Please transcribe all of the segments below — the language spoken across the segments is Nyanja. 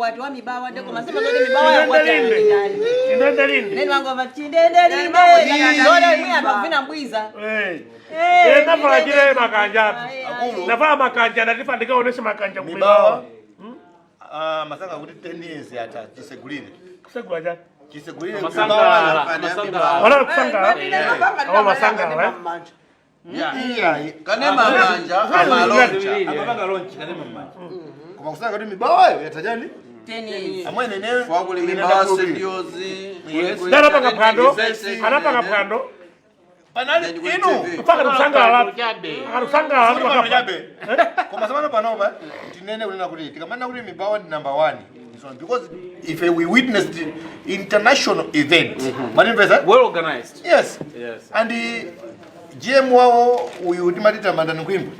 Ukwati wa Mibawa, ndeko masema zoti Mibawa yakwati. Chindendelinde. Chindendelinde. Neni wangomva chindendelinde, zole mwe anthu akuvina mbwiza. Eh. Eh, Eh, navala chile makanja atu. Akulu. Navala makanja, ndatifa ndikaoneshe makanja Mibawa. Ah, masanga kuti 10 years yatha chisegulire. Kusegula chani? Chisegulire. Masangala, masangala. Wala kusangala. Awo masangala. Eh? Iya. Kanema manja amalonja. Amapanga launch kanema mmanja. Koma kusanga kuti mibawayo yatha chani? 10 years. Amwene ne. Kwakuli Mibawa Studios. Yes. Anapanga phwando. Anapanga phwando. Panali Then we inu. TV. Mpaka kusangala. Chabe. Akatusangala. Pano chabe. Koma samano panopa tinene kunena kuti tikamanena kuti Mibawa ndi number 1. So because if we witnessed international event. Manimvesa? Well organized. Yes. Yes. And GM wawo uyu timati Tamandani Nkhwimba.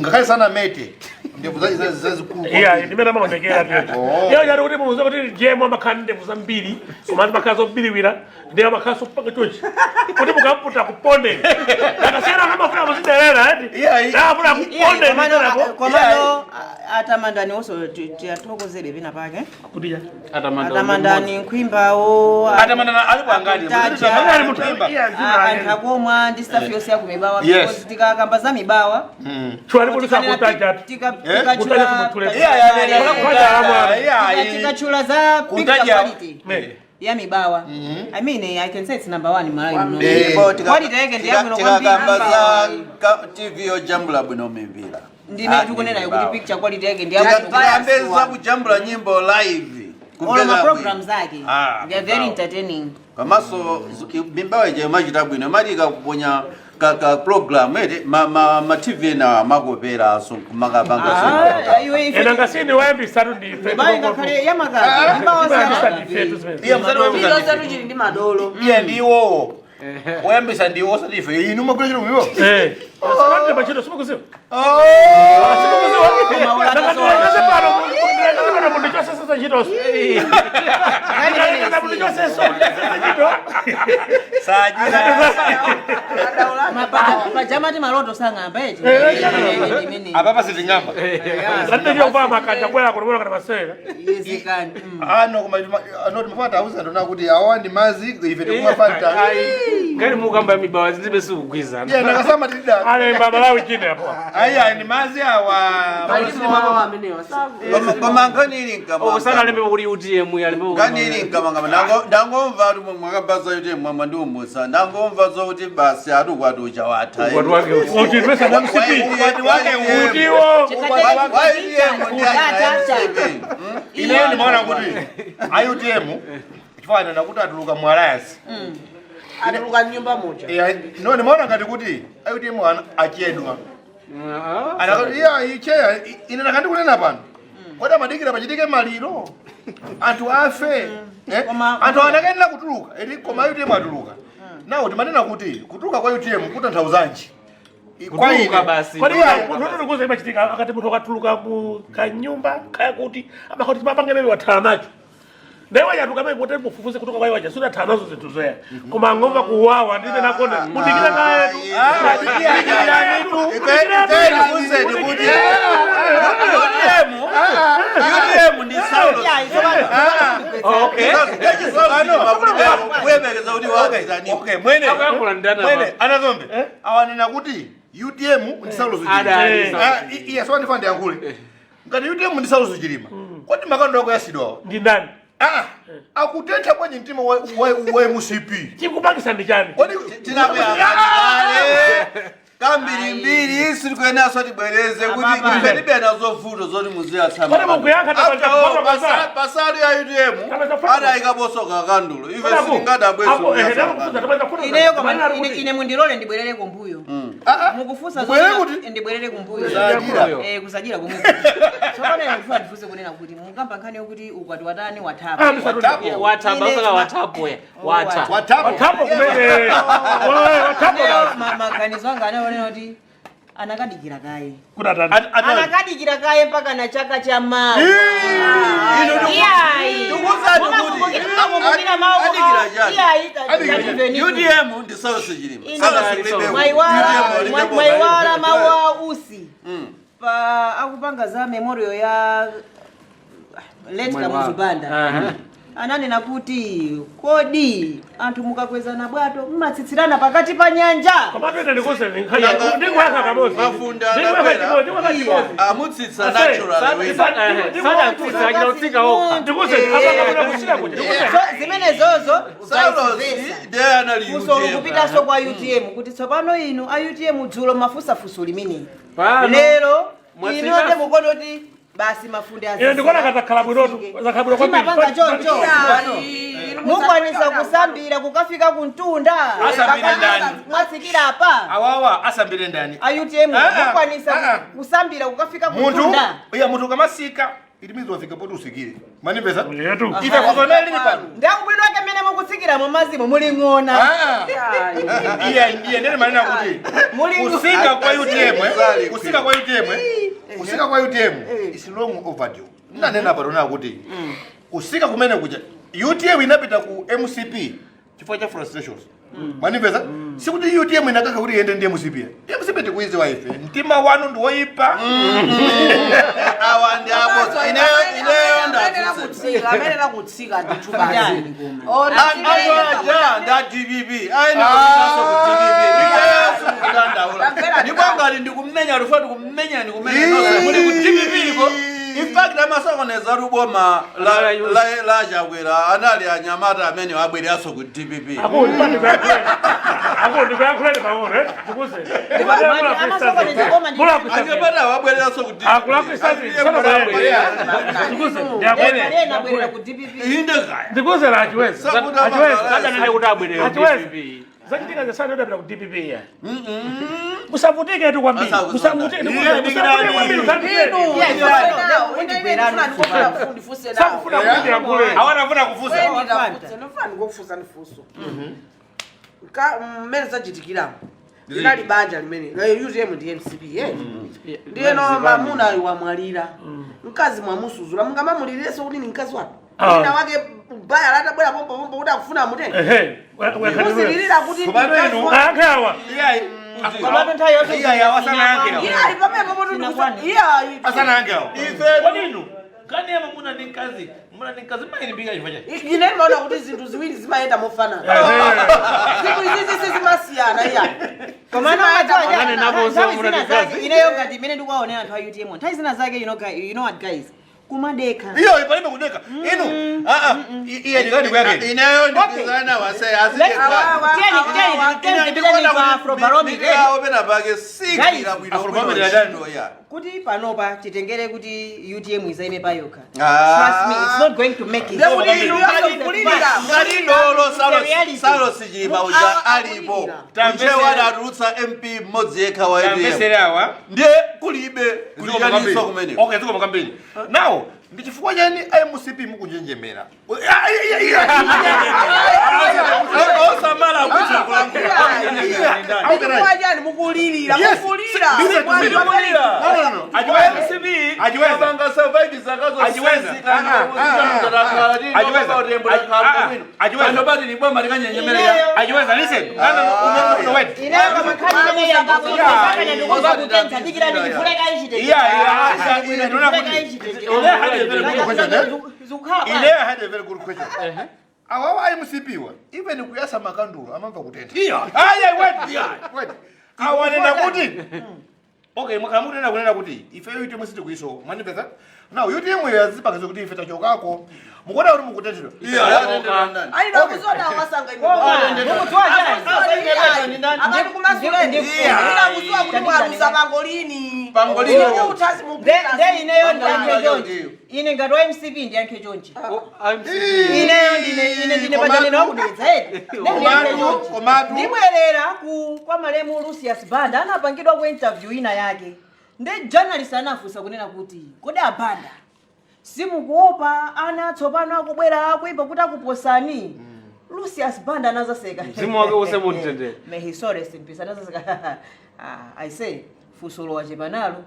Ngakhale sana mete. Ndevu zache zazikulu. Iya, ndimene amaonekera tete. Oh. Iyo yari kuti muze kuti GM amakhala ndevu zambiri, koma amakhala zobiriwira, ndiye amakhala sopanga chonchi. Kuti mukamputa kuponde. Akasiyana amafuna muziderera, eti. Iya, iya. Afuna kuponde ndinako. Komano atamandani also tiyathokozebe pena pake. Kuti ya. Atamandani Nkhwimbawo. Atamandana alipo angati? Taja. Angati munthu. Iya, zina. Anthu akomwa ndi staff yonse ya kumibawa, Yes. because tikakamba za Mibawa, Chwali kuti sakutaja. Eh? Kutaja Iya, iya. tikachula za picture Kutaja. quality Me. ya Mibawa, I mean, I can say it's number one in Malawi muno. Eh. Quality yake ndi yabwino kwambiri. Tikakamba za TV yojambula bwino mipira. Ndime tikunenayo kuti picture quality yake ndi yabwino. Tikambe za kujambula nyimbo live. All ma Kumveka programs bwino. ake, Ah, they are very entertaining. Komanso Mibawa ija imachita bwino, imati ikakuponya ka program ete ma TV ena amakopera so kumakapanga. Ah, iwe ife Ena ngasini wayambisatu ndife. Mibawa ingakhale yamakaka, Mibawa Wayambisa siyamakapi. ndifetu zimene. Iya, msati wayambisa Chilonse ndife. tuchili ndi madolo. Iya, ndiwowo. Oyambisa ndiwo osati ife. Inu magula chino mibawa. Eh. Sanati machito simukuziwa. Oh! Simukuziwa. Koma ulaka Ndakati pano ndakati pano mundu chose sasa chitoso. Ndakati mundu chose sasa chito. Sajira. Pajamati maloto sang'amba echi. Imene Apapa siting'amba. Sanati ndiyo kwa makanja kwela kulibona kana masera. yezekani. Ano koma ano timafata auza ndona kuti awa ndi mazi, ife tikumwa Fanta. Ngati mukamba Mibawa zilibe sikugwizana. Iya, nakasama tilida. Ale Malawi chine hapo. Aya ni mazi awa. Malimo amenewa savu. Koma nkhani ili Oh, sana nkamanga. alembe kuti UTM yalembe. Nkhani ili nkamanga. Ndangomva ati mwakamba za UTM mwamwa ndi umusa. Ndangomva zokuti basi ati ukwati uja watha. Ukwati wake uti. Uti pesa na msipi. Ukwati wake Utiwo. UTM ndi MCP. Ineyo ndimaona kuti IUTM chifukwa kuti atuluka mu alliance. Atuluka nyumba moja. Eh, no, ndimaona ngati kuti IUTM achedwa. Anakati iya icheya ine nakandi kunena pano. Kodi amadikira pachitike maliro? Anthu afe. Eh? Anthu anakayenera kutuluka. Eti koma UTM atuluka. Nawo timanena kuti kutuluka kwa UTM kutanthauzanji? Kwa ine. Kutuluka basi. Kwani munthu ndikuza imachitika akati munthu akatuluka mu kanyumba kaya kuti amakoti mapanga meme wathala nacho. Naye wanyatuka meme pote mufufuze kutoka kwa iwaja sura thala nazo zinthu zoya. Koma ngomva kuwawa ndine nakonda mudikira kaye tu. Ife kuti UTM ndi Saulo. Okay. Kuyembekeza kuti wapezani. Okay, mwene. Akuyankhula ndani apa? Mwene, Anazombe. Awanena kuti UTM ndi Saulo Chilima. Adali. Eh. Ah, iya so ndifuna ndiyankhule. Ngati UTM ndi Saulo Chilima. Kodi makando ako yasidwawo? Ndi ndani? Ah, akutentha bwanji mtima wa MCP? Chikupangisa ndi chani? Kodi Tinakuyang'anale kambirimbiri sitikuyenaso tibwereze kuti ife tibe nazo vuto zoti Kodi mukuyankha tapanda kupata masaa? pasali ya UTM Tapanda kupata. adayikaponso kakandulo ife Apo, eh, sitingadabweso. ndakufuza, tapanda kufuza. Ineyo koma Manena kuti- ine mundilole ndibwerere kumbuyo. Ah, ah. Mukufunsa Mubwerere kuti? Ndibwerere kumbuyo. Kusajira. Eh, kusajira kumwe. Tsopano ine ndifuna ndifunse kunena kuti mukamba nkhani yokuti ukwati watani Ah, watapa. msatu- Watha basaka wathapo ya. Watha. Watapo. Watapo kumene. Watapo. Ineyo maganizo anga anaonena kuti anakadikira kaye. Kuna tani. Anakadikira kaye mpaka na chaka cha mawa. Iyayi. Ndikuwuzani kuti- Mumakumbukira mawu. Adikira chani? Iyayi. Adikira tativeni. UTM ndi Saulo Chilima. Mwaiwala mawu a Usi pa akupanga za memorial ya late Mwe wa- Kamuzu Banda Aha. ananena kuti kodi anthu mukakwezana bwato mmatsitsirana pakati pa nyanja. Komatu ine ndikuze ndikuyankha kamodzi. Mafunda Ndikuyankha adakwera. chimodzi, ndikuyankha chimodzi. Amutsitsa Ase, natural wina. Sadatsitsa achita kutsika okha. Ndikuze apakabona kusira kuti ndikuze. So zimenezozo Saulos ndiye anali funso UTM. likupitanso kwa UTM kuti tsopano inu a UTM dzulo mafusafuso limeneli Pano. lero Mwatsika. inu nde mukuona kuti basi mafunde Ine ndikuona katakhala bwinotu, zakhala bwino kwambiri. timapanga choncho mukwanisa kusambira kukafika kuntunda. Asambire ndani? Mwatsikira apa Awawa asambire ndani? a UTM Ah, ah, mukwanisa ah. kusambira kukafika Munthu kuntunda. iya, munthu ukamasika it means wafika poti usikire manipesa. Yetu. Ife kuzonera lili pano. Ndakubwino wake mmene mukutsikiramo mazimo muli ng'ona. Ah. Iya, iye ndene manena kuti Muli kusika kwa UTM, Exactly. kusika kwa UTM, kusika kwa UTM is long overdue. Ndanena pano na kuti kusika kumene kuja UTM inapita ku MCP chifukwa cha frustrations, manipesa. Sikuti UTM inakaka kuti iyende ndi MCP. MCP tikuiziwa ife, Mtima wanu ndi woyipa. Awa ndi abodza. Ineyo ndatsitsa. Amenera kutsika ndithu basi. Ndani koma? Anthu aja nda DPP aina kupitaso ku DPP. Ineyo sikudandaula. Ndipo ngati ndikumenya rufa, ndikumenya, ndikumenya nonse muli ku DPP iko. In fact amasokoneza luboma la Chakwera anali anyamata amene abwereranso ku DPP. Ako ndikuyankhuleni. Ako ndikuyankhuleni pang'ono, eh? Ndikuze. Amasokoneza koma ndi- Anyamata wabwereranso ku DPP. Akulakwisa zinthu, sana bwere. Ndikuze, ndiyankhule. Ena abwerera ku DPP. Inde kaya. Ndikuze la achiwezi. Sakuti Achiwezi. Sadanene kuti abwerera ku Achiwezi. DPP. Zachitika zasana ndapita ku DPP ya. Musavutike tu kwambiri. Asakuti Musavutike, ndikuze, musavutike kwambiri usandipere. Sakufuna kuti ndiyankhule. Awanafuna kufusa. Ndikufusa ndifunso mmene zachitikiramo linali banja limene la UTM ndi MCP ye ndiyeno mamuna ayi wamwalira, mkazi mwamusuzula, mungamamulirireso kuti ni mkazi wanu? Ah. Wina wake baya latabwera pompopompo kuti akufuna amutenge, Ehe. muzilirira kuti ndi Tsopano mkazi inu- wanu? Ayankhe awa. Iyayi. Komatu nthawi yonse Iya, iya, wasanayankhe. Iye ali pamene popo Sinakwane. iye ayi Asanayankhe awo. Kodi inu kani ya mamuna ndi mkazi, muna ndi mkazi mayilimbika chifukwa chani? Ine ndimaona kuti zinthu ziwiri zimayenda mofanana. Zinthu izizi sizimasiyana iya. Komano Anane nabo nthawi muna zina ndi mkazi. zake ineyo ngati imene ndikuwaonera anthu a UTM nthawi zina zake, you know, you know what guys, kumadekha. Iyo palibe kudeka inu. Ah, ah, iye ndikati kuyake. Ineyo ndikizana wase azidekha. Tiyeni tipiteni pa Afrobarometer. Ndikuona pake sikira bwino Afrobarometer bwino yadani. ntchito ya. Kuti panopa titengere kuti UTM izaime payokha, Ah. trust me, it's not going to make it. Ndekuti inu kulirira. Ngati dolo It's a reality. Salo Sichilima uja alipo. Tamvesera. Mchewa adatulutsa MP mmodzi yekha wa UTM. Tamvesera awa. Ndiye kulibe kulichaniso kumeneko. Okay, zikomo kwambiri. Now ndi chifukwa chani MCP mukunjenjemera? Osamala kucha kulankhula. Ndikuwa chani mukulirira? Yes. Mukulira. Mukulira. No, no, no. Achiweza. MCP. Achiweza. Apanga survive zakazo. Achiweza. Achiweza. Achiweza. Anthu ni boma likanyenyemerera. Ineyo Achiweza, listen. No, no, no, no, no, wait. ineyo kama nkhani imene yandikuakanya ndikuva kutentha dikirani ndivuleka ichite. Yeah, yeah, ine ndona kuti Ine I had a very good question. Awawa MCP wa even kuyasa makandulo amamva kutentha. Iya. Aya, wait. Yeah. Wait. Awanena kuti okay, mwakamunena kunena kuti ife UTM sitikuiso manipesa. Now UTM yazipanga kuti ife tachokako mukuona kuti mukutenthedwa. Iya, yatendera ndani. Ali nakuzona wasanga inu. Mukudziwa chani? Akati kumasuleni. Ina kuziwa kuti mwaluza pangolini. Pangolini. Utasi mupira. Nde ineyo ndiyankhe chonchi, ine ngati wa MCP ndiyankhe chonchi. Ineyo ndine ine ndine pajanena wakudetsa edi. Komatu, komatu. Ndibwerera ku kwa malemu Lucius Banda anapangidwa ku interview ina yake ndi journalist anafunsa kunena kuti kodi abanda simukuopa ana atsopano akubwera akuimba kuti akuposani? Lucius Banda anazaseka. Mzimu wake use mumtendere. May his soul rest in peace. Anazaseka, "Ah, I say funso lowachepa nalo,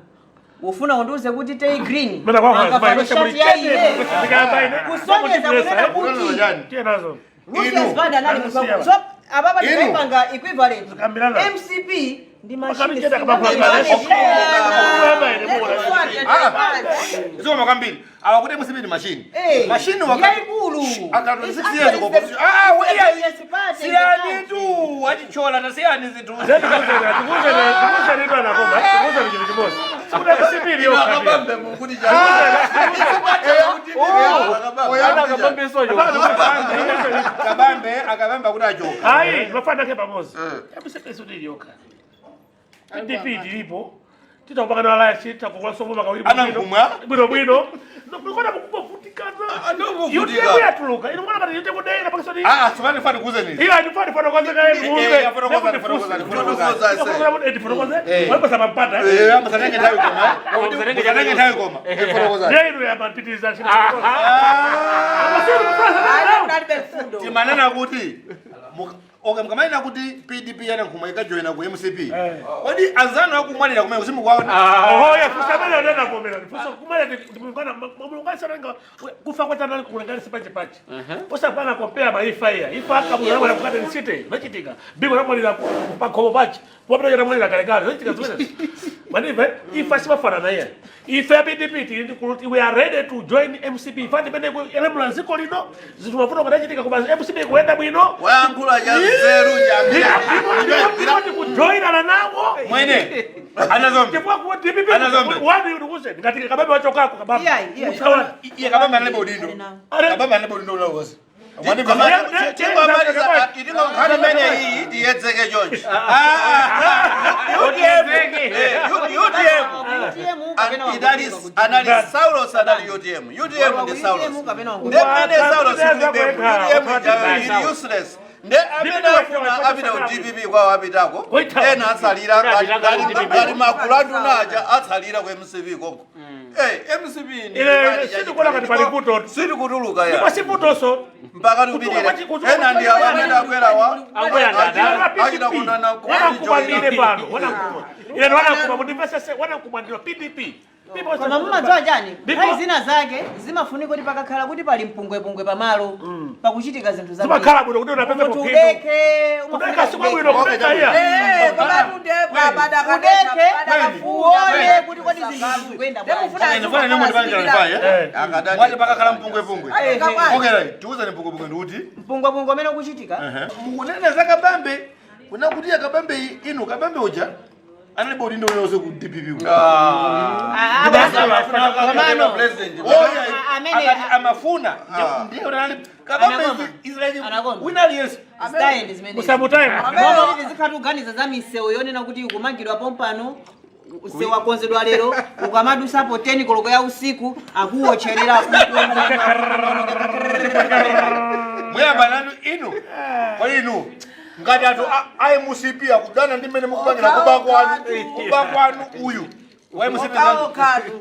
ufuna undiuze kuti Tay Green Mena kwa angavala shati ya ine?" Kusonyeza kunena kuti Tiye nazo. Lucius Inu. Banda anali Anu munthu. So ababa Inu. tikaipanga equivalent Zikambirana. MCP Ndi Makamicheda machine. kama Zikoma kwambiri. Awa kuti MCP ndi machine. Eh, Machine waka yaikulu. akatoli It's 6 years actually ku the opposition. Ah, we biggest party in the Siyani country. tu achichola tasiyani zinthu. Akabambe mukuti Kabambe akabamba kuti achoka. Ayi, mafanake pamodzi. MCP sudiliyoka. PDP tilipo. Titapangana alliance takukola kawiri. Anangumwa? Bwino bwino. Ndikona mukuvutikana. Ndikuvutika. UTM yatuluka. Ino mwana kati UTM kudera pakisoni. Ah, sifani fani kuze nini? Ila ndifani fana kwanza kae muze. Eh, fotokoza, fotokoza, fotokoza. Waliposa mampata. Eh, ambasanenge nthawi koma. Musanenge nthawi koma. Eh, fotokoza. Lero yamapitiriza. Unalibe mfundo. Timanena kuti okay, mukamanena kuti PDP yanankhumwa ikajoyina ku MCP. Kodi anzanu akumwalira kumene kusimukwaona? Oho, ya fusamene ndana komera. Fusa kumene ndimungana mulungana sana kufa kwa tana kulengana sipache pache. Usapana kompea maifa ya. Ifa akamulangana na kukata nisite. Nachitika. Biko namwalira pakhomo pache. Wapita namwalira kale kale. Nachitika zimene. Manive ifa simafana na iye. Ife ya PDP tili kuti we are ready to join MCP. Fandi pene ku elemula ziko lino zinthu mavuto kadachitika koma MCP kuyenda bwino. Wayankhula cha nzeru Ndipo tikujoinana nawo. Mwene. Anazombe. Chifukwa ku DPP Anazombe. wani ndikuze ngati kabambe wachokako kabambe. Iya, iya. Usawa. Iye kabambe analibe udindo. Kabambe analibe udindo ulawose. Nkhani imene iyi tiyedzeke chonchi. UTM UTM kapena idali anali Saulos anali UTM. UTM ndi Saulos. kapena Nde mmene Saulos kulibe UTM ili useless. Nde amene afuna apita ku DPP kwawo apitako ena atsalira ngati makulandu aja atsalira ku MCP konko. Eh, MCP ndi Ile sitikuona ngati pali vuto. sitikutuluka Ndipo ya sivutonso. mpaka tikupitire ena ndi amene akwerawa Akwera ndada. achita kunana Wanankuma ndine pano. Wanankuma. Ile wanankuma mundimvesese wanankuma ndilo PDP. Koma mumadziwa chani Ndipo- nthawi zina zake zimafunika kuti pakakhala kuti pali mpungwepungwe pamalo pakuchitika zinthu zambiri. Zimakhala bwino kuti unapeza Munthu kuphindu. udeke Kudeka sikwabwino kudeka iya. Eh, koma tunde baba Udeke dakadeka uone kuti kodi zinthu zikuyenda bwanji. Ndifana nemwe ndipangirana faya. Eh. Mwati pakakhala mpungwe pungwe. Eh. Okay, right. Tiuzane mpungwe pungwe ndikuti. Mpungwepungwe amene ukuchitika Mukunena za kabambe. Kuna kuti kabambe inu kabambe uja analibe udindo ulawose ku DPP. Ah, amene- Akati amafuna. Ndiye unali kabambe Anagoma. Israeli. Anagoma. Wina aliyense. Style zimene Musamutaye. Momwe kuti zikhati kuganiza za misewu yonena kuti ikumangidwa pompano msewu wakonzedwa lero ukamadusapo 10 koloko ya usiku akuwotcherera Muyamba nanu inu. Kwa inu. Ngati anthu a MCP akudana ndi mmene mukupangira kuba kwanu. Kuba kwanu uyu. Wa MCP Okatu.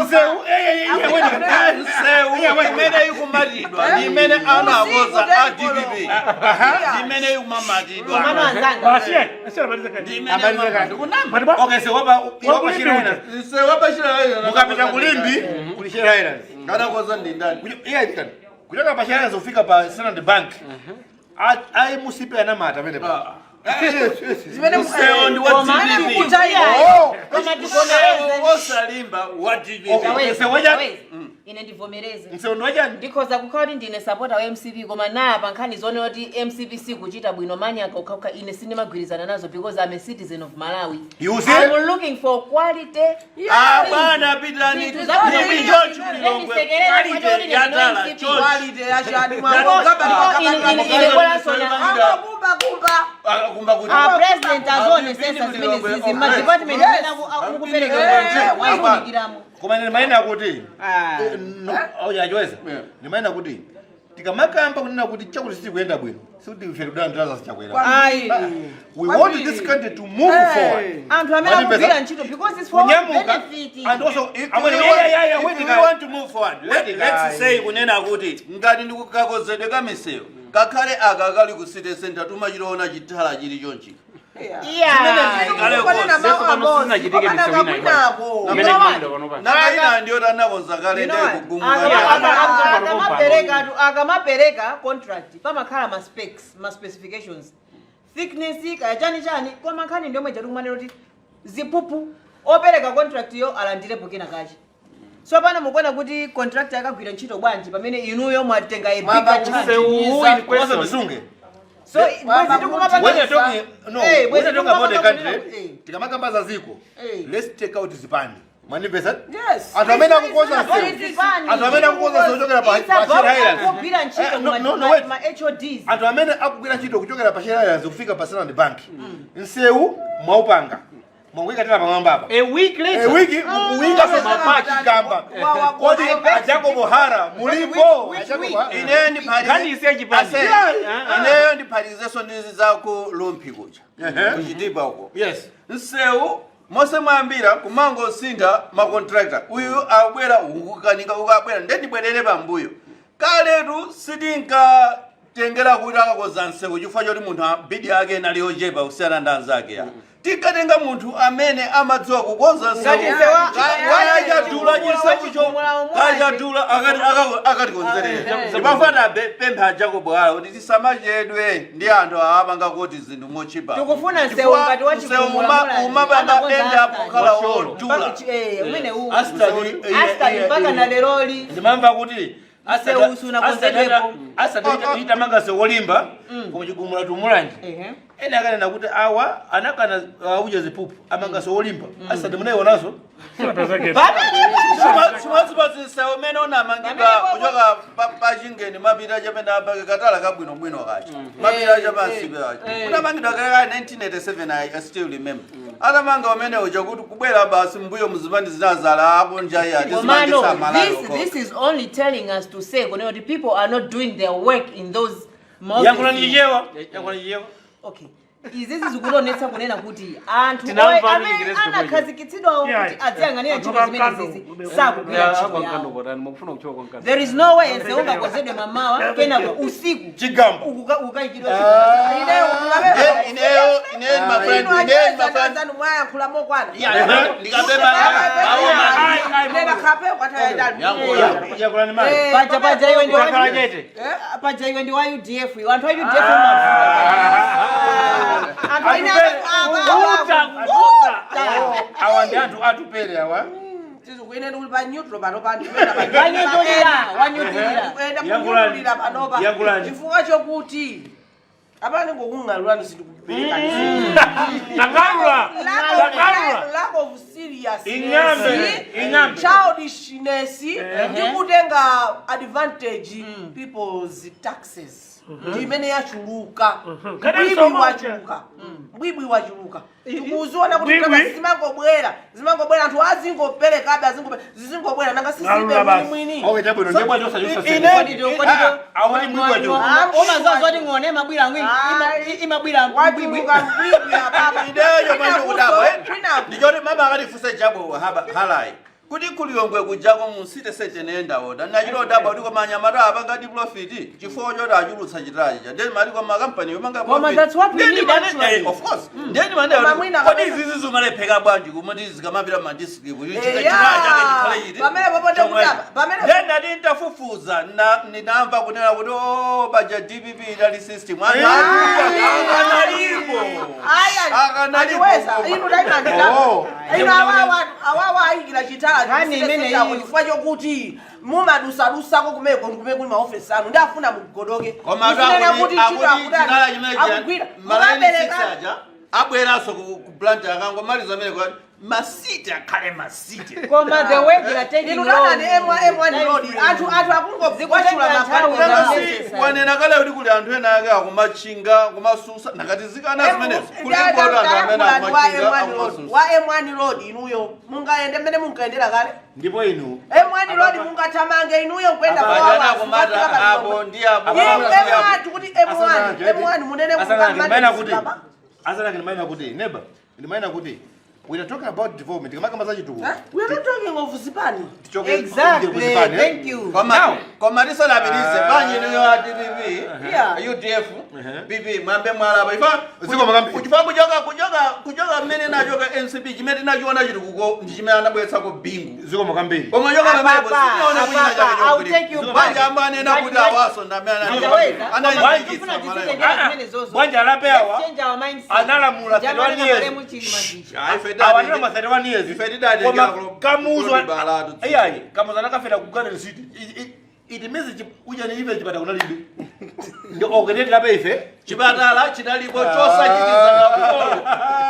Nzewu eh eh eh wena. Nsewu imene ikumatidwa ndi imene anakoza a DPP. Ndi imene ikumamatidwa. mano anzanga Basi, asiya maliza Ndi kani. imene ikumamatidwa. Maliba. Okay, so wapa wapa Shira Nsewu wapachira ina. Mukapita kulimbi kuli Shira Islands. Anakoza ndi ndani? Iya ndikani. Kuchoka pa Shira Islands ufika pa Standard Bank. A MCP anamata pamene pa. Zimene Nsewu ndi wa DPP. Oh. koma tivomereze Osalimba wa DPP. Okay. Nsewu wachani? Wezi, ine ndivomereze Nsewu ndi wachani? ndikhoza kukhala kuti ndine sapota wa mcp koma naya pa nkhani zone kuti mcp sikuchita bwino manyaka ukhauka ine sindimagwirizana nazo because I'm a citizen of Malawi. You see? I'm looking for quality. Ah, bwana pitani. Zinthu zabwino. Ndi George Mulilongwe. Ndisekerera Quality kwacho kuti ya ndine tala, MCP. George. Quality yachani Ine bora kumba kumba. Kumba kuti. A president azone sensa zimene zizi ma department Yes. imene akupereka Eh, waikunikiramo. Koma ine ndimayena kuti Ah. auyachoeza ndimayena kuti tikamakamba kunena kuti chakuti sitikuyenda bwino sikuti ife tikudana ndi Lazarus Chakwera. Ayi. We want this country to move forward. Anthu amene akugwira ntchito because it's for our Kunyamuka benefit. and also If amwene we yeah, want- yeah, yeah, if wait, we guys. want to move forward, Wait, let's guys. say kunena kuti ngati ndikukakozedwe ka misewu kakhale aka kali ku city center tumachitaona chithala chili chonchi. Konena mawu amodzi. Sinachitike Komana misewu ina kakwinako. Imene kumanda pano pa. Nakaina ndiyo tanakonza kale You know what? ndekugumuka. Akamapereka contract pamakhala ma specs ma specifications. Thickness kaya chani chani, koma nkhani ndiomwe jatikumanena kuti ziphuphu, opereka contract yo alandirepo kena kachi. So pano mukuona kuti contract akagwira ntchito bwanji pamene inuyo mwatenga a bigger chunk? Msewu in question. Ndisunge. So bwezi tikumapanga When you're talking, no, Eh, when bwezi you're talking about the tikumapanga country, tikamakamba za ziko, let's take out zipani. Mwanipesa? Yes. Anthu amene akukonza It's not msewu. zipani. Anthu amene akukonza msewu kuchokera pa It's pa about Shire Highlands. kugwira ntchito Eh, no, no, no, wait. ma HODs. Anthu amene akugwira ntchito kuchokera pa Shire Highlands kufika pa Standard Bank. Msewu mwaupanga. Mwanguyika tena pamwamba apa. A week later. A wiki mukuwika Mapaki. chigamba. Kodi a Jacob Hara mulipo? Which A Jacob week? Hara. Ineyo ndiphatize Nkhani isiye chipani. Ase, ineyo ndiphatizenso ndizi za ku Rumphi kuja, kuchitipa uko. Yes. Msewu mose mwambira kumangosintha macontractor, uyu abwera ukukanika, ukabwera nde ndibwerere pambuyo. Kaletu sitinkatengera kuti akakoza msewu chifukwa choti munthu bid yake inali yochepa kusiyana ndi anzake ya. Tinkatenga munthu amene amadziwa kukonza msewu. Ngati msewu Kayachadula chisewucho, kayachadula, akatikonzerera. Ndimafana pempha Jacob Hara kuti tisamachedwe ndi anthu aapanga kuti zinthu mochipa. Tikufuna msewu ngati wa Chigumula Mulanje. Umapanga Anakonza enda Astad. kukhala wodula. Umene uwu. Astad. Astad mpaka na leroli. Ndimamva kuti Msewu usunakonzedwepo. Asad itamanga sewolimba koma Chigumula tumulanje. Ena akanena kuti awa anakana auja zipupu amanga sewolimba. Asad munaionaso? Chimodzimodzi msewu umene unamangidwa kuchoka pachingeni mapita chapena apake katala kabwinobwino kacha mapita chapansipe kacha unamangidwa kalekale 1987. I still remember atamanga umene uja kuti kubwera basi mbuyo muzipandi zinazala akunja iya. Komano, tizimangisa this, Malawi. this is only telling us to say kunena kuti people are not doing their work in those Yankhula ndichichewa, yankhula ndichichewa. Okay. Izizi zikuonetsa kunena kuti anthu Tinamva amene Chingerezi chomwecho. anakhazikitsidwawo kuti aziyang'anira ntchito zimene zizi sakugwira ntchito yawo. Mukufuna kuchoka kwa mkando. There is no way nsewu ungakonzedwe mamawa, kenako usiku Chigamba. ukayikidwa. Ineyo Ineyo ineyo my friend, ineyo my friend. inu mwayankhula mokwana. Ndikapema Nena khape kwatayidali. Yankhula ni mali. Paja iwe ndi Utakhala chete. Paja iwe ndi wa UDF iwe. Anthu a UDF amavuta. Anthu ine Kuvuta, kuvuta. Awa ndi anthu atupere awa. Ine ndikuli pa neutral panopa. Wanyutulira, wanyutulira. Ndikuyenda Yankhulani. kunyutulira panopa Yankhulani. chifukwa chokuti apane ngokung'alulani sindikupereka. Tang'alula, tang'alula. Lack of seriousness, Ing'ambe, ing'ambe. childishness ndi kutenga advantage people's taxes ndi imene yachuluka. Kadi Mbwibwi somo wachuluka, mbwibwi wachuluka. Tikuziona kuti Mbwibwi? kama zimangobwera, zimangobwera, anthu azingoperekabe, zizingobwera, nanga sisibe Ngalula basi. mwini. Okay, chabwino ndiye Bwacho osachosa. Awoni mbwibwi wachuluka. Umazoa zoti ng'one imabwira imabwira mbwibwi. Wachuluka mbwibwi apapa. Ineyo manje kudabwa Kwinaku. ndichoti mama akatifunse Jabo Halayi kuti kuliyongwe kujako mu city center nendawoda nachilodabwa kuti koma anyamata apanga profit chifukwa choti achulutsa chitachi cha then mali koma kampani yomanga. Koma that's what we need, actually. Of course, then Koma mane mwina kodi kapena- izizi zimalepheka bwanji kumati zikamapita ma district kuti Eh, chitachi ya. chake chikhale chiti? Pamene popote kuti apa, pamene- Then ndati ntafufuza ndinamva kunena kuti o baja DPP idali system anthu akanalipo. Aya, Akanalipo. atiweza inu taimandika. Oh. Inu awawa awawa ayikira chitala Nkhani imene chako iyi. chifukwa chokuti mumadusalusako kumeko kumene kuli maofesi anu, ndafuna mugodoke. Koma Musinena kuti ntchito akuti chitala chimene akugwira malaini mukabereka. aja abweranso ku branch akangomaliza amene kwati masiti akhale masiti. Koma the way they are taking Inu tanani loans, M1 road, anthu akungowachula Zikutenga nthawi. magalimoto. Wanena kale kuti kuli anthu ena ake akumachinga kumasusa nakati zikana zimenezo kuli kuti anthu amene akumachinga akumasusa. Wa M1 road, inuyo mungayende mmene munkayendera kale? Ndipo inu M1 road mungathamange inuyo kuyenda? Bajana kumata apo ndi apo ndi apo. M1 kuti M1 M1 munene. Ndimaina kuti asanake, ndimaina kuti neba, ndimaina kuti we are talking about development kamakamba za chitukuko. We are not talking of zipani. Tichoke Exactly. kuzipani, eh? Thank you. Koma tisanapitirize, bwanji inuyo a DPP, Yeah. UDF PP mwambe mwalapa ifa Ziko makambi. kuchifa kuchoka kuchoka kuchoka mmene nachoka NCP chimene tinachiona chitukuko ndi chimene anabweretsako bingu Ziko makambiri. koma choka pamenepo Apapa, sinaone kuchina apapa, chake I'll take you chogwirika back. banja ambo anena But kuti what- awaso ndi amene Andaweza, analimbikitsa koma Malawi. tizitengera zimene zozo. Bwanja alape Let's awa change our mindset. analamula Jamani 31 na years. maremu Chilima Zichi. Ah, ife Awa tidati- anali ma 31 years. Ife tidati Koma ngera Kamuzu kulo- iyayi Kamuzu anakafera ku Garden City. It means uja ni ife chipata kunalibe. Ndi okeneti lape ife. Chipatala chidalipo chosanjikiza kafolo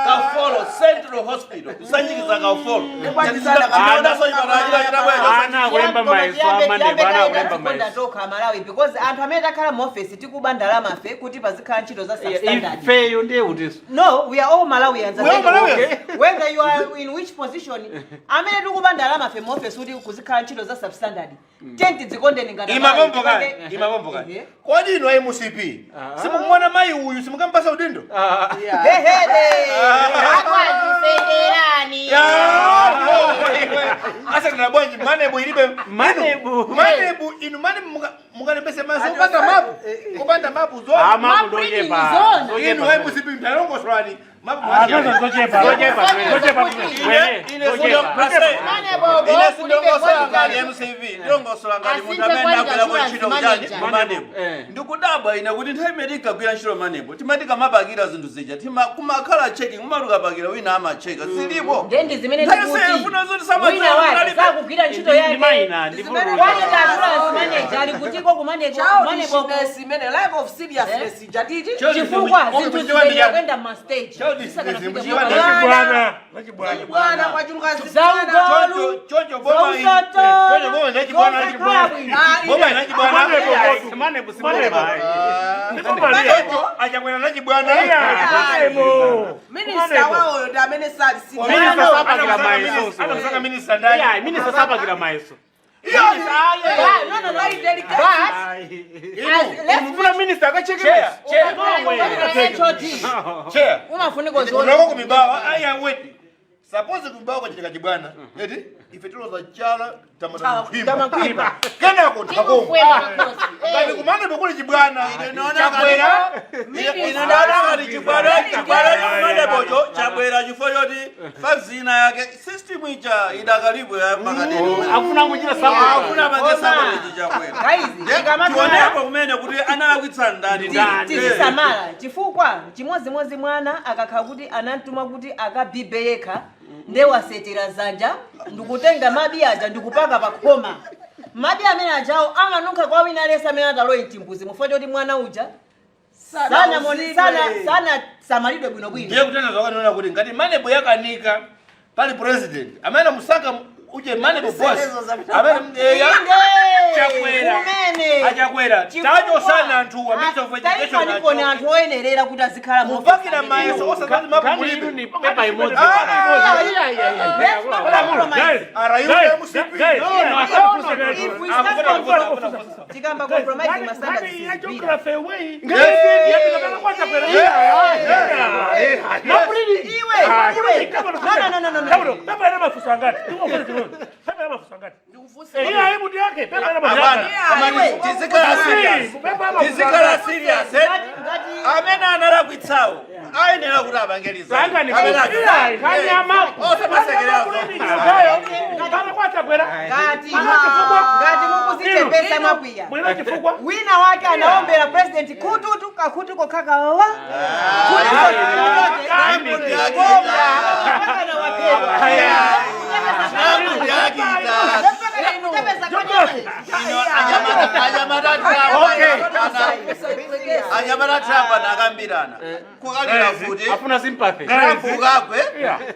kafolo Central Hospital kusanjikiza kafolo. Chinaonaso chipatala china chitabwera. Ana kulemba mayeso amanebo, ana kulemba mayeso. Tokha Malawi, because anthu amene takhala mu office tikuba ndalama fe kuti pazikhala ntchito za substandard. Ifeyo ndiye kutiso. No, we are all Malawians. We are all Malawians. Whether you are in which position, amene tikuba ndalama fe mu office kuti kuzikhala ntchito za substandard. Tenti dzikondeni ngati Imabombo Malawi. kani, imabombo kani. Ehe. Kodi inu a MCP simukumona mayi uyu simukampasa udindo? Hehede. Akwazisekerani. Asakana bwanji manebu ilibe Manebu. Manebu inu manebu mukalembese maso kupanda mapu. Kupanda mapu zo. Amapu Maprinting ndochepa. zona. Inu a MCP mtalongosolani. Mapu Azozo zochepa. Zochepa zimene. Zochepa zimene. Wene, Ine zochepa. Manebo, ine sindongosola ngati MCV, ndilongosola ngati munthu Asinthe amene quality ndagwirako assurance ntchito kuchani manager. kumanebo. Eh. Ndikudabwa ine kuti nthawi imene tinkagwira ntchito manebo timati kamapakira zinthu zija kumakhala checking, kumati ukapakira wina amacheka zilipo. Ndendi zimene Nthawi tikuti. yonse ifuna zoti samadziwa Wina wake kunalibe. sakugwira ntchito Ndi yake. maina, ndi Zimene- fulu. Quality assurance manager ali kutiko kumaneko kumaneko Childishness imene, lack of seriousness jatiti. Chifukwa Childishness zinthu ndi zimene chani? kuyenda ma stage. Childishness ndi chani? Zachibwana. Zachibwana. Bwana kwachuluka zibwana. Zaugolu. Choncho boma iyi. Choncho boma inachibwana Zosakhala bwino. Boma inachibwana. Manebo. Manebu si manebu. Ndikomalia. Choncho achakwera nachibwana. Manebo. Minister wawoyo ndi amene sali serious. Minister sapakira mayeso. Anakusaka minister ndani? Iyayi, minister sapakira mayeso. But, no, no, no. But, as, let's Mfuna minister akachekera. Chair. HOD. Chair. Umafunika uzione. Unako kumibawa aya wait. Suppose kumibawa kwachitika chibwana. Eti ife tiloza chala tamata Tamakwimba. Kenako ntakoma. Timukwena makosi. Ngati kumanebo kuli chibwana. Chakwera ine ndaona ngati chibwana chibwana chakumanebocho chabwera chifukwa choti fazina yake system ija idakalipo ya pakatini. Akufuna kuchita sabu. Akufuna pange sabotage chakwera. Guys, tikamakhala Tionepo kumene kuti analakwitsa ndani. Ndani. tizisamala chifukwa chimodzimodzi mwana akakhala kuti anamtuma kuti akabibe yekha nde wasetera zanja ndikutenga mabi aja ndikupaka pa khoma, mabi amene ajawo amanunkha kwa wina aliyense amene atalowe mchimbuzi mufo choti mwana uja sana sana sana samalidwe bwinobwino. Ndiye kutenda zvakanona kuti ngati manebo yakanika pali president amene musaka uje manebo boss amene eya Inde! Chakwera. Kumene Achakwera tachosana anthu wa Minister of Education taikanikoni anthu oyenerera kuti azikhala mu office kupakira amene. mayeso osazati mapu Kani inu mulibe. ni pepa imodzi. Let's not compromise. Are you MCP? No, if we start compromise, tikamba compromising ma standards Ya is big. geography way. Iwe, iwe. No, no, no, no, no, no. Pepa ina mafunso angati? Pepa ina mafunso angati? Iya hebu yake. Pepa ina mafunso Abana, angati? amani tizikhala serious. Pepa ina mafunso Tizikhala angati? serious. Eh? Ngati ngati Amene analakwitsawo ayenera kuti abangeliza. Sanga ni kanyama. Kana kwa Chakwera. ngati Mwina chifukwa. ngati mukuzichepesa mwakwiya. Mwina chifukwa. Wina wake anaombera president kututu kakutu kokhakawa. Anyamata Trump anakambirana kukalira kuti Afuna sympathy. Trump ukagwe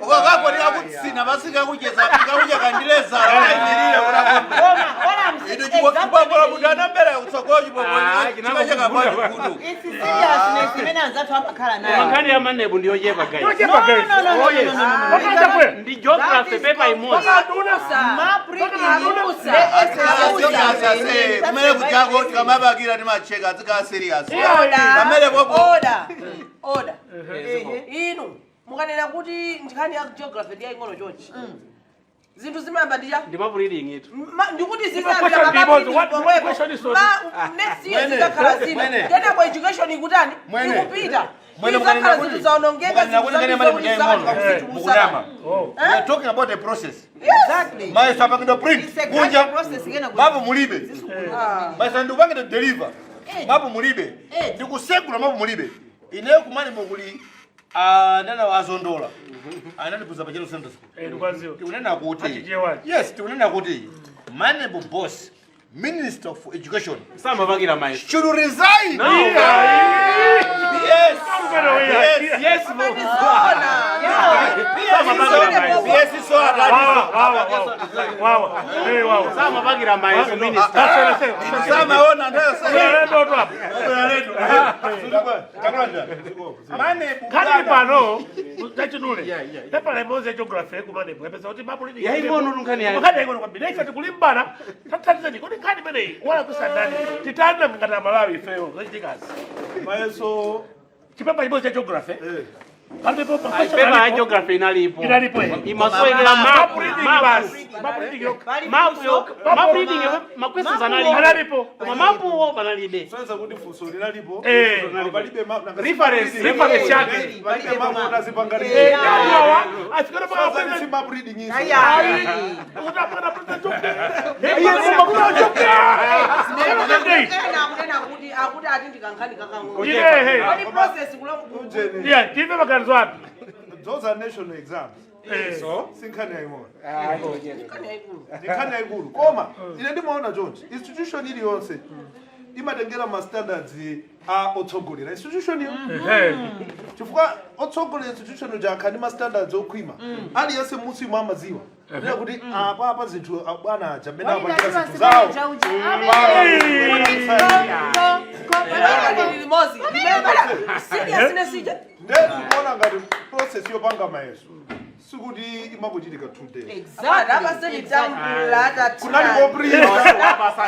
ukakagwe likakutsina pasikakucheza kakucha kandilezala kaimirire kuti inu chibwabwala kuti anambera kutsogolo chibwabwala chikachakabwa chikudu. It's seriousness imene anzathu amakhala nayo. Nkhani ya manebu ndiyo chepa guys. Yochepa guys. No, no, no, no, no, no, no, no. Wakati Chakwera. Ndi geography pepa imodzi. Kumene kujako tikamapakira timacheka azikhala serious pamene popo. Order. Order. Inu mukanena kuti nkhani ya geography ndi yaying'ono chonchi. Zinthu zimayamba ndi cha Ndi map reading itu. Ndikuti Question zizayambira ndi what question is on- next year Mwene. zizakhala zina. Mwene. Kenako education ikutani? Mwene. Ikupita. Mwene Izakhala mukanena zinthu kuti- zaonongeka, mukanena zinthu kuti ngene mali zambiri mujayi zikuti ngono. Mukunama. Oh. We are talking about a process. Exactly. Mayeso apangidwa print It's a kunja gradual process kena kuti- mapu mulibe. Mayeso ndikupangidwa deliver mapu mulibe. Ndikusegula mapu mulibe. Ineyo kumani mukuli anana azondola anandipuza pachelo Sunday school. Eh, ndikwaziwa. Tikunena kuti Achichewachi. yes, tikunena kuti MANEB boss, minister of education, Samapangira mayeso. Should resign. Yes. Yes. Yes, bo. Yes, so Wawa, wawa, wawa. Wawa. Eh, wawa. Samapangira mayeso minister. That's what I say. Samaona nthawi Lendo tu apa. MANEB Nkhani pano tachinule pepala imodzi ya geography ku MANEB yapeza kuti map reading Yaing'ono tu nkhani yake. Nkhani yaing'ono kwambiri. Ife tikulimbana tathandizeni kuti nkhani imeneyi wala kusandani titani ngati Amalawi ifeyo zachitikazi. Mayeso. Chipepa chimodzi cha geography palipo. Pepa ya geography inalipo. Inalipo, eh. Imasowekera Map mapu. reading Mapu. basi. Map reading yokha. Mapu yokha. Map reading ma questions analipo. Analipo. Koma mapuwo panalibe. Sonza kuti funso linalipo. Eh. Palibe Reference. Reference yake. Palibe mapu utazipanga. Eh, awa asikana pa Sonza si map reading iso. utapana president geography. Iye kuma geography. Ena akunena kuti akuti ati ndikankhani kakang'ono. Iye. Kodi process Ujene. Yeah, timve maganizo anu. Those are national exams. Eh. Sinkhani yaying'ono. Nkhani yayikulu. Nkhani yayikulu. Koma ine ndimaona chonchi institution iliyonse imatengera ma standards a otsogolera institution iyo, chifukwa otsogolera institution uja akhala ndi ma standards okhwima. Aliyense musimu amadziwa nena kuti apa apa zinthu ah, bwana aja mmene apangira zinthu zawo. Pamene limodzi. Seriousness ija. Nde ndikuona ngati process yopanga mayeso sikuti imangochitika 2 days. Apana apaseni tambula. Kunali koprinta.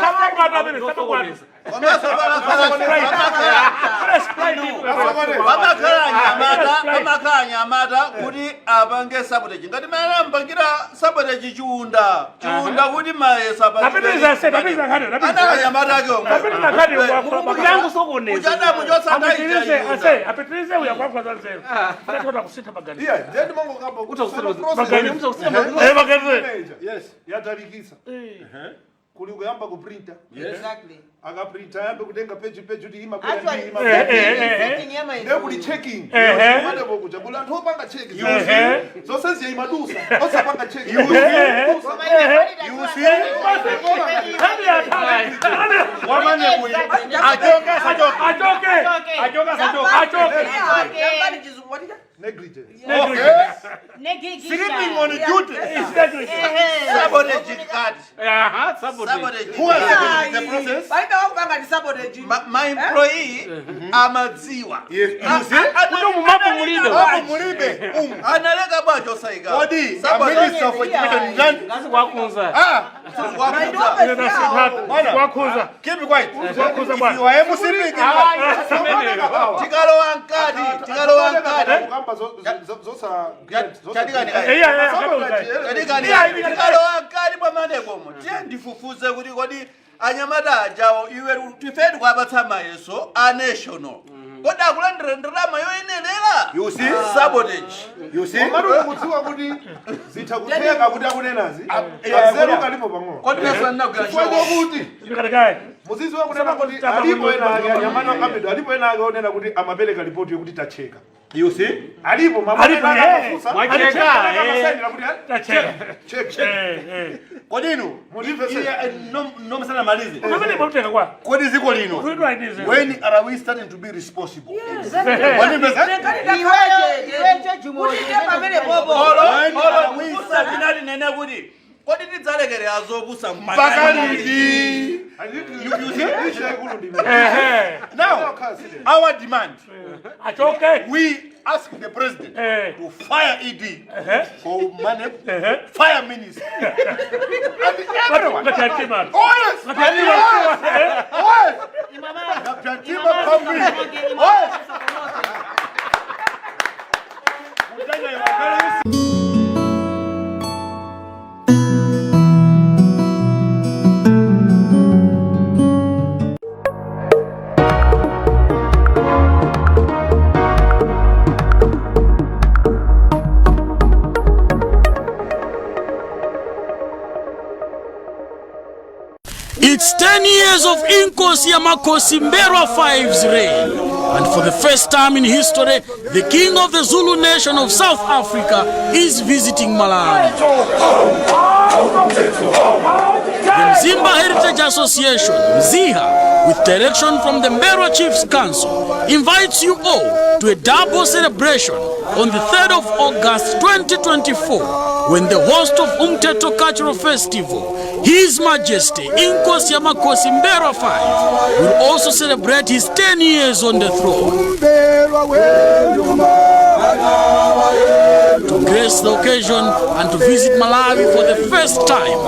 Samangwana amene samangwana. Komanso Fresh pride. pamakhala anyamata, pamakhala anyamata kuti apange sabotage ngati mene ampangira sabotage Chiunda Chiunda kuti mayeso. Napitiriza se, napitiriza nkhani, napitiriza. Anali anyamata ake omwe. Napitiriza nkhani kwa. Kutangu sokoneza. Uchadamu Apitirize chosataita. ase, apitirize uya kwa kwa nzeru. Ndatoda kusintha maganizo. Iya, ndiye ndimangokamba kuti Maganizo. process Eh, maganizo. Yes, yatalikisa kuli kuyamba kuprinta. Exactly. Akaprinta ayambe kutenga page page kuti imakwera Actually, ndi imakwera. Eh, eh, eh. setting ya mayeso. Ndiye kuli checking. Kumadeko kuja kuli anthu opanga check. Zonse ziye imadusa osapanga check. Koma You see? Nkhani ya tani. Wa MANEB achoke asachoke? Achoke. Achoke asachoke? Achoke. Tambani chizungu watita. Negligence. Sleeping on duty. It's negligence. Sabotage kati. Aha, sabotage. Sabotage. Who has seconded the process? Palibe wakupanga ndi sabotage. Ma employee amadziwa. Yes, you see? Kuti mumapu mulibe. Mapu mulibe. Analeka bwacho osayika. Kodi a minister of education ndani? Wakunza. Ah, Wakhuza. keep quiet. Wakhuza If bwana. you are MCP, keep quiet. Tikalowa mkati, tikalowa mkati. Kukamba Chatikani. Eh, yeah, yeah. Chatikani. Yeah, yeah. Tikalowa mkati mwa MANEBomo, tiye ndifufuze kuti kodi anyamata ajawo iwe tifeni kuapatsa mayeso a national, kodi akulandira ndalama yoyenerera? You see? Sabotage. You see? Komatu mukudziwa kuti zitha kutheka kuti akunenazi yeah, kazeru yeah. kalipo pang'ono. Kodi nasanagwira Chifukwa chokuti Ndikatikaye. muziziwa kunena kuti alipo ena ake anyamata akambedwa, alipo ena ake onena kuti amapereka ripoti yokuti tacheka. You see? Alipo Alipo, eh. mafusa. Mwacheka, eh. Amasainira kuti Tacheka. check. Eh, eh. Kodi inu Mulimve iye, nomasana malize. Pamene mwamtenga kwa. Kodi ziko lino. Kuitwa inize. When are we starting to be responsible? Eh. Wanimvesa? Kuti pamene bobo. Olo When olo are we kupusa tinati nene kuti kodi tidzalekerera zopusa Mpaka liti? You see? Issue yaikulu ndi imene. Eh, eh. Now, our demand, Achoke. we ask the president Eh. to fire ED Eh. for money, Eh. fire minister, and everyone. Ngati Oh yes! Ngati Oh yes! Oh yes! Napyantima company. Oh yes! Kutanya iwakale. It's 10 years of Inkosi Yamakosi M'mbelwa V's reign. And for the first time in history, the king of the Zulu nation of South Africa is visiting Malawi. The Mzimba Heritage Association, MZIHA, with direction from the M'mbelwa Chiefs Council, invites you all to a double celebration on the 3rd of August 2024, when the host of Umteto Cultural Festival, His Majesty Inkosi Yamakosi M'mbelwa V, will also celebrate his 10 years on the throne. To grace the occasion and to visit Malawi for the first time,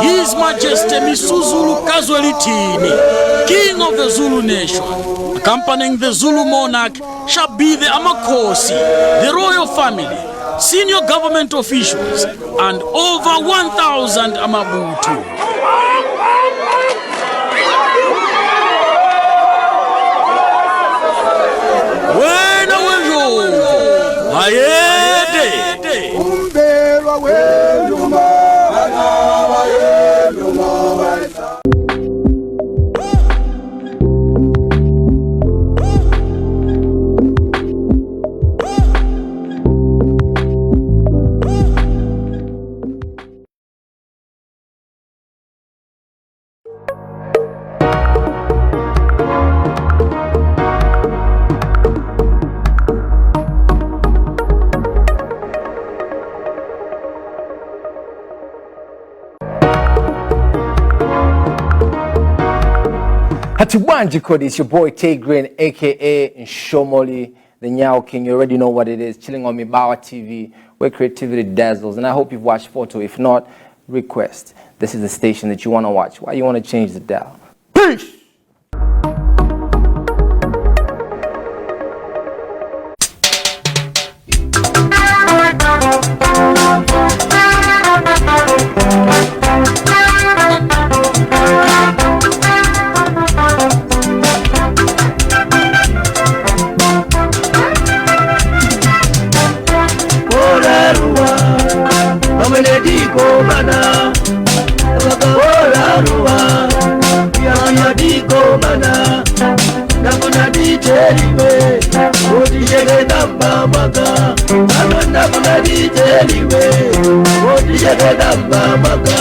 His Majesty Misuzulu kaZwelithini, King of the Zulu Nation. Accompanying the Zulu monarch shall be the Amakosi, the royal family, senior government officials, and over 1,000 Amabutu. Wena wejovo, ayede. Hatibwanji Kodi, it's your boy Tay Green, aka Nshomoli, the Nyao King. You already know what it is. Chilling on Mibawa TV, where creativity dazzles. And I hope you've watched Photo. If not, request. This is the station that you want to watch. Why you want to change the dial? Peace! Oraruwa, pamene diko mana, oraruwa, yanya diko mana, nakuna dicheliwe, otisheketa mbamaka, ano nakuna dicheliwe, otisheketa mbamaka.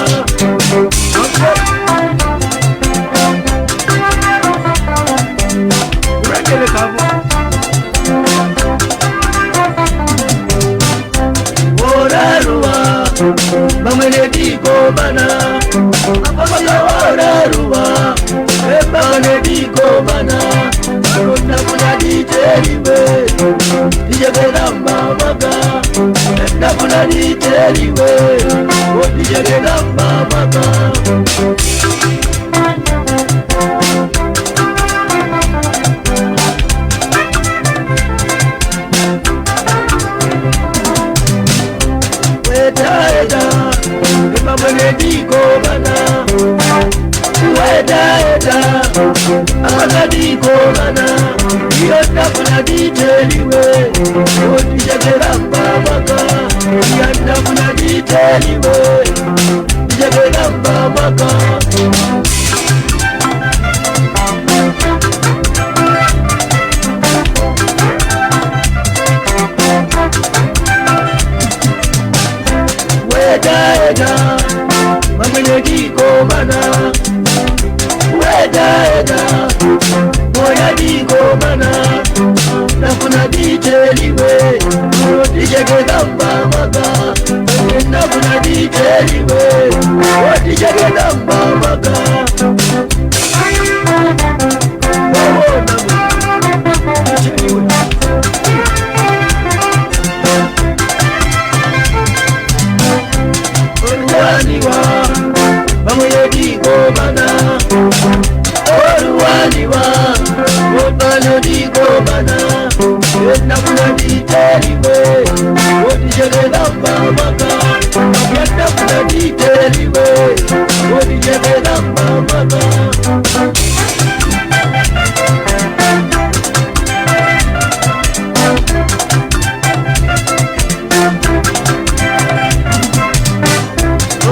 Urekele kabo. Oraruwa, bamwene diko mana, oraruwa, bamwene diko mana, nakuna dicheliwe, dijeketa mbamaka, nakuna dicheliwe, dijeketa mbamaka. Weta, ebamwene diko mana, weta eta, amaka diko mana, iyo ndafuna diteliwe, otijekera mbamaka, iyo ndafuna diteliwe, dijekera mbamaka. Weta eta, bamwene diko mana, weta eta, moya diko mana, nafuna diteliwe, otijeketa mbamaka, nafuna diteliwe, otijeketa mbamaka. Oluwaniwa, bamwene diko mana, oluwaniwa, obano diko mana, enafuna diteliwe, otijeketa mbamaka, enafuna diteliwe, otijeketa mbamaka.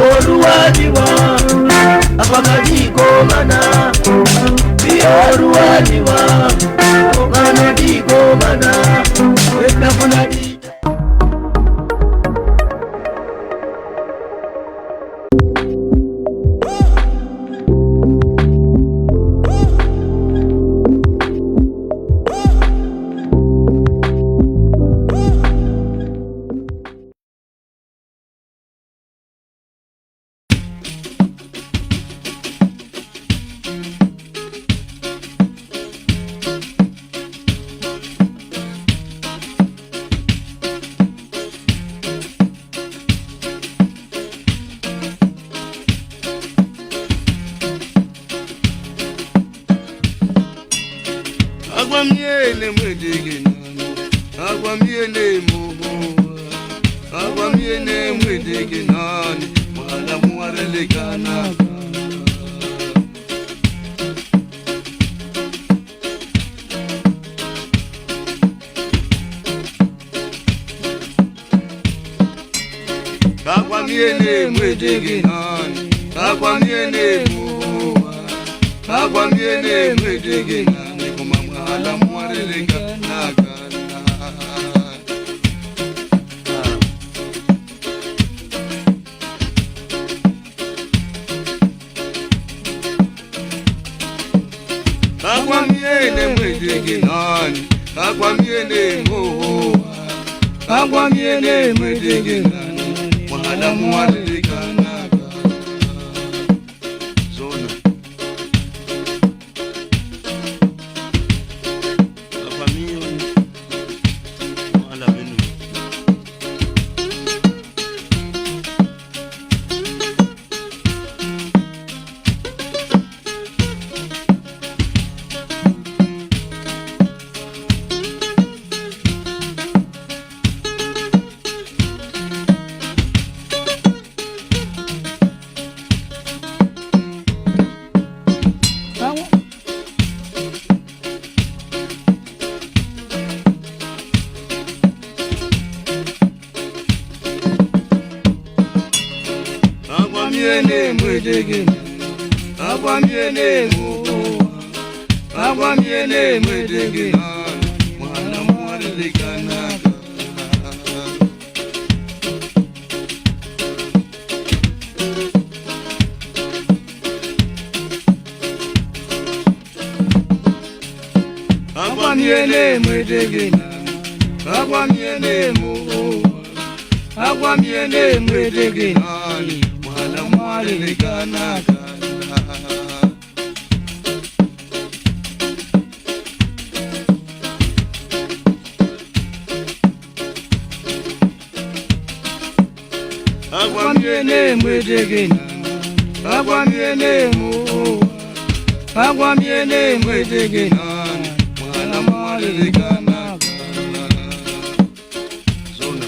Oluwaniwa, apakadiko Ndaniwa Omana dikomana Wetafuna di Agwamiene mwedege nani, agwamiene moho, agwamiene mwedege nani, wala muwarelekana. Agwamiene mwedege nani, agwamiene moho, agwamiene mwedege nani. Ala muareleka nakana. Agwamiene mwedege nani, agwamiene moho, agwamiene mwedege nani, wala muareleka nakana. Zona. Agwamiene mwedege, agwamiene moho, agwamiene mwedege, mwana mwarelekana. Agwamiene mwedege, agwamiene moho, agwamiene mwedege, mwana mwarelekana. Agwamiene mwedege, agwamiene moho, agwamiene mwedege, mwana mwarelekana. Zona.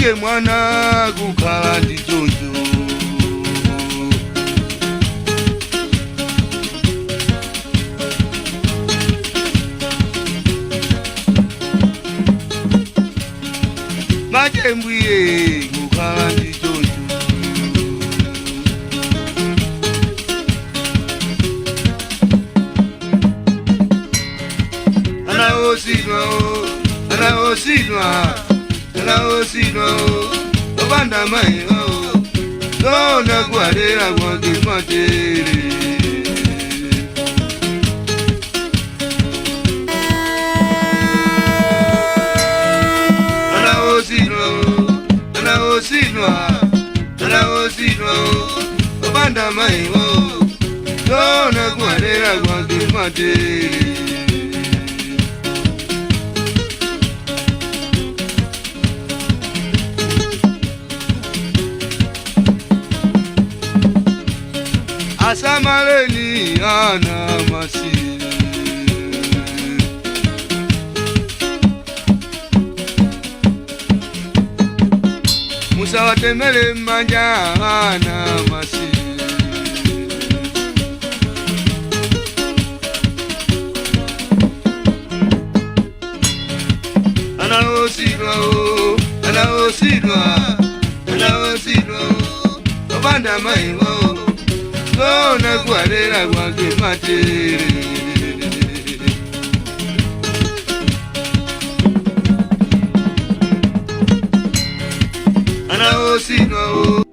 Mache mwana kukhala ndi choncho. Mache mbwiye kukhala ndi choncho. Anaosidwa o, anaosidwa, anaosidwa o, obanda mai o, lona kwarera kwake matere. Anaosidwa o, anaosidwa, anaosidwa o, obanda mai o, lona kwarera kwake matere. Asamaleni ana masi. Musawatemele manja ana masi. Anaosidwa o, anaosidwa, anaosidwa o, obanda maiwo lona kwarera kwake matere. Anaosidwa o.